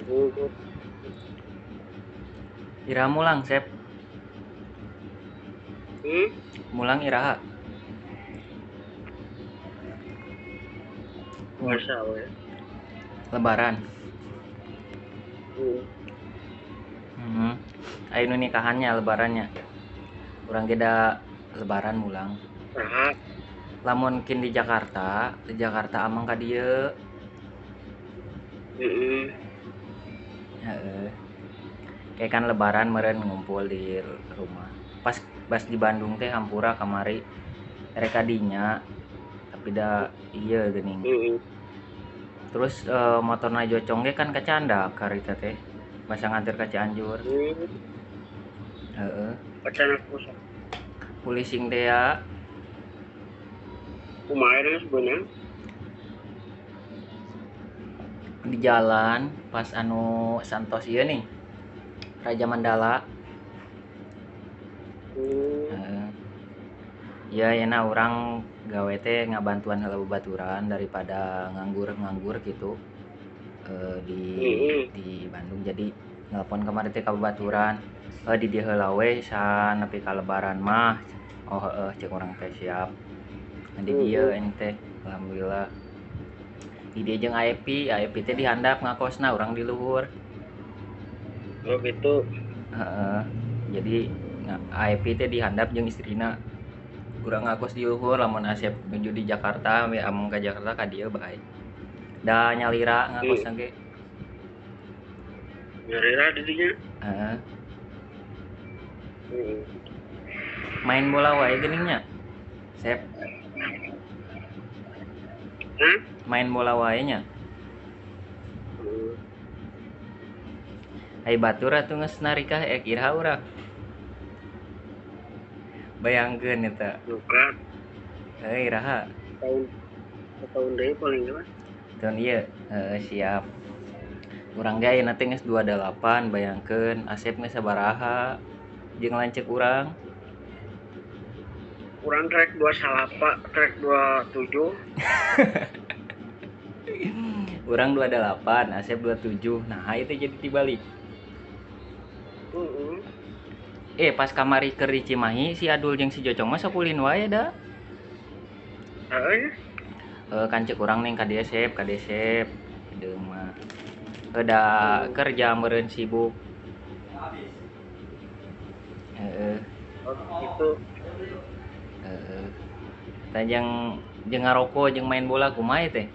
Gugur. Iraha mulang, Sep? Hmm? Mulang iraha? Puasa we. Lebaran. Hmm. Hmm. Ayo nu nikahannya lebarannya. Urang ge da lebaran mulang. Saha? Lamun kin di Jakarta amang ka dieu. Heeh. Heeh. Kayak kan lebaran meureun ngumpul di rumah. Pas pas di Bandung teh hampura kamari rek ka dinya tapi da ieu geuning. Heeh. Terus motorna Jocong ge kan kacandak harita teh. Basa nganter ka Cianjur. Hmm. Heeh. Wacana pusat. Policing teh ya. Kumaha geus beunang? Di jalan pas anu Santos ieu nih. Raja Mandala. Hmm. Heeh. Ya enak urang gawe teh ngabantuan heula babaturan daripada nganggur-nganggur gitu. Di Bandung jadi nelpon kemarin teh ka babaturan, di dieu heula we san nepi ka lebaran mah. Oh heeh cek urang teh siap. Nah, di dieu ini teh alhamdulillah. Di dieu jeung Aepi, Aepi teh dihandap ngakosna urang di luhur. Oh gitu. Heeh. Jadi Aepi teh dihandap jeung istrina. Urang ngakos di luhur lamun Asep nuju di Jakarta, we amung ka Jakarta ka dieu bae. Da nyalira ngakosna ge. Nyalira di dinya? Heeh. Heeh. Main bola wae geuning nya. Sep. Hah? Main bola wae nya. Heeh. Ai batur atuh geus narikah ek iraha urang. Bayangkeun eta. Bukan. Heuh iraha. Tahun deui paling mah. Tahun ieu. Heeh siap. Urang ge ayeuna teh geus 28 bayangkeun Asep geus sabaraha jeung lanceuk urang. Urang trek 28, trek 27. Urang 28, Asep 27. Nah, itu jadi dibalik. Heeh. Pas kamari keur di Cimahi si Adul jeung si Jocong mah sok ulin wae da. Heeh. Kan ceuk urang ning ka dieu Sep, ka dieu Sep. Deung mah. Da kerja meureun sibuk. Heeh. Oh, gitu. Heeh. Tah jeung ngaroko jeung main bola kumaha teh?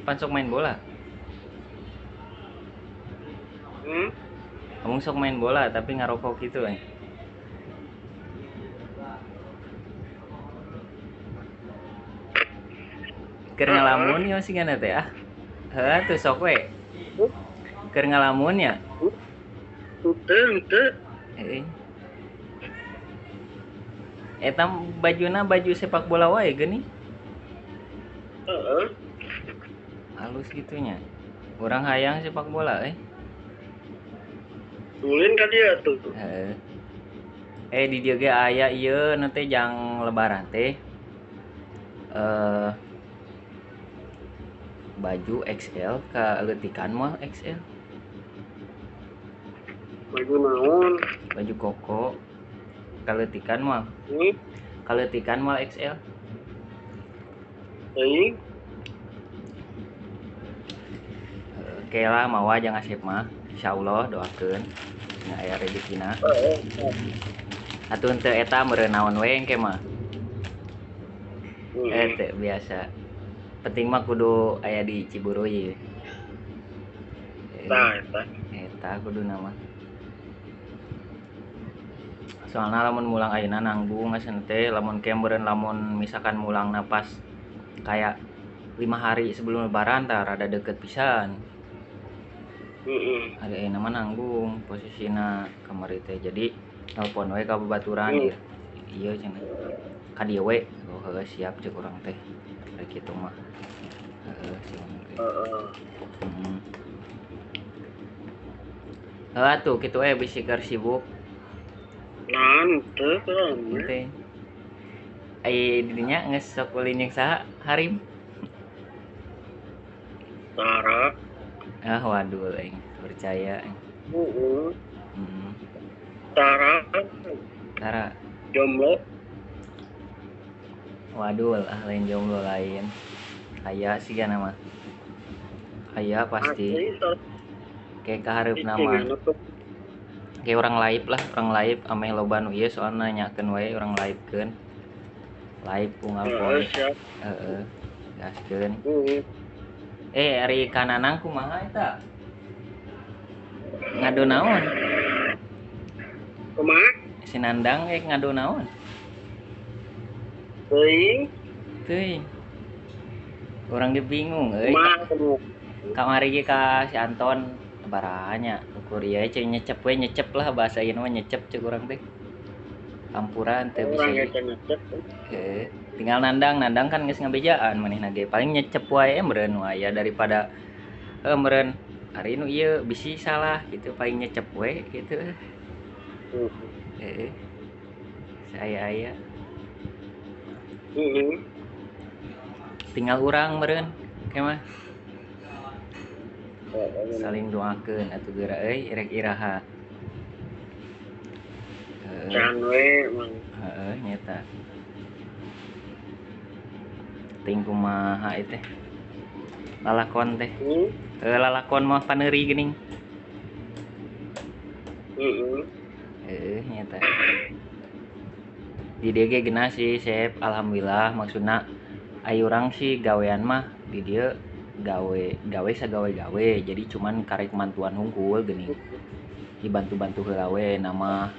Pan sok main bola. Hmm? Kamu sok main bola tapi ngarokok gitu eh. Keur ngalamun ya sigana teh ah. Heuh tuh sok we. Keur ngalamun ya. Henteu henteu. Heeh. Eta bajuna baju sepak bola wae geuning. Heeh. Halus gitunya. Urang hayang sepak bola eh. Ulin ka dieu tuh. Heeh. Di dieu ge aya ieu nu teh jang lebaran teh. Baju XL ka leutikan moal XL. Baju naon? Baju koko kaleutikan moal. Hmm? Kaleutikan moal XL. Teuing. Oke lah mawa jang Asep mah. Insyaallah doakeun nya aya rezekina. Heeh. Atuh henteu eta meureun naon we engke mah. Teu biasa. Penting mah kudu aya di Ciburuy. Tah eta. Eta kuduna mah. Soalna lamun mulang ayeuna nanggung asa teh lamun ke meureun lamun misalkan mulangna pas kayak 5 hari sebelum lebaran tah rada deket pisan. Heeh. Ari ayeuna mah nanggung posisina kamari teh. Jadi nelpon we ka babaturan ieu cenah. Ka dieu we. Oh heuh siap ceuk urang teh. Rek kitu mah. Heeh si urang teh. Heeh. Heeh. Heuh atuh kitu we bisi keur sibuk. Naon teu kan. Teh. Ai didinya geus sok ulin jeung saha? Harim. Tara. Ah waduh aing percaya aing. Heeh. Heeh. Tara Tara jomblo. Waduh ah lain jomblo lain. Aya sih kana mah. Aya pasti. Kayak kaharepna mah. Kayak orang live lah, orang live ameh loba nu ieu soalna nanyakeun wae urang live-keun. Live unggal poe. Heeh. Gaskeun. Eh ari Kananang kumaha eta? Ngadu naon? Kumaha? Si Nandang rek ngadu naon? Teuing. Teuing. Urang ge bingung euy. Kamari ge ka si Anton baranya ukur ieu cek nyecep we nyecep lah bahasa ieu mah nyecep cek urang teh. Kampuran teu bisa. Heeh. Tinggal Nandang, Nandang kan geus ngabejaan manehna ge paling nyecep wae meureun aya daripada meureun ari nu ieu bisi salah gitu paling nyecep we gitu. Heeh. Saya aya. Heeh. Tinggal urang meureun ke mah. Saling doakeun atuh geura euy rek iraha. Can we mang. Heeh nyata. Ting kumaha ieu teh. Lalakon teh. Heeh lalakon mah paneuri geuning. Heeh. Heeh nyata. Di dieu ge geunah sih Sep, alhamdulillah maksudna ai urang sih gawean mah di dieu gawe gawe sagawe-gawe jadi cuman karek mantuan hungkul geuning. Dibantu-bantu heula we nama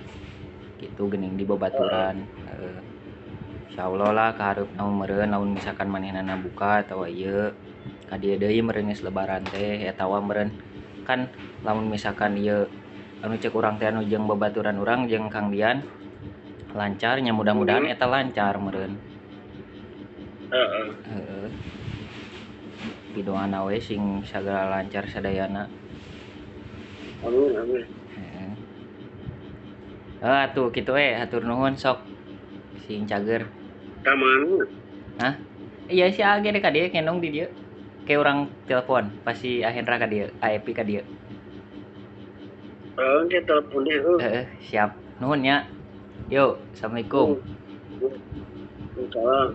gitu geuning di babaturan. Heeh. Insyaallah lah kahareupna meureun lamun misalkan manehna buka atawa ieu ka dieu deui meureun geus lebaran teh atawa meureun kan lamun misalkan ieu anu cek urang teh anu jeung babaturan urang jeung Kang Dian lancar nya mudah-mudahan eta lancar meureun. Heeh. Heeh. Pidoana we sing sagala lancar sadayana. Amin amin. Heeh. Atuh kitu we hatur nuhun sok sing cager. Ka mana? Hah? Iya si Age deh ka dieu kendong di dieu. Kayak urang telepon pasti Ahendra ka dieu, Aepi ka dieu. Heeh, ke telepon deh. Heeh, siap. Nuhun nya. Yo, assalamualaikum. Waalaikumsalam.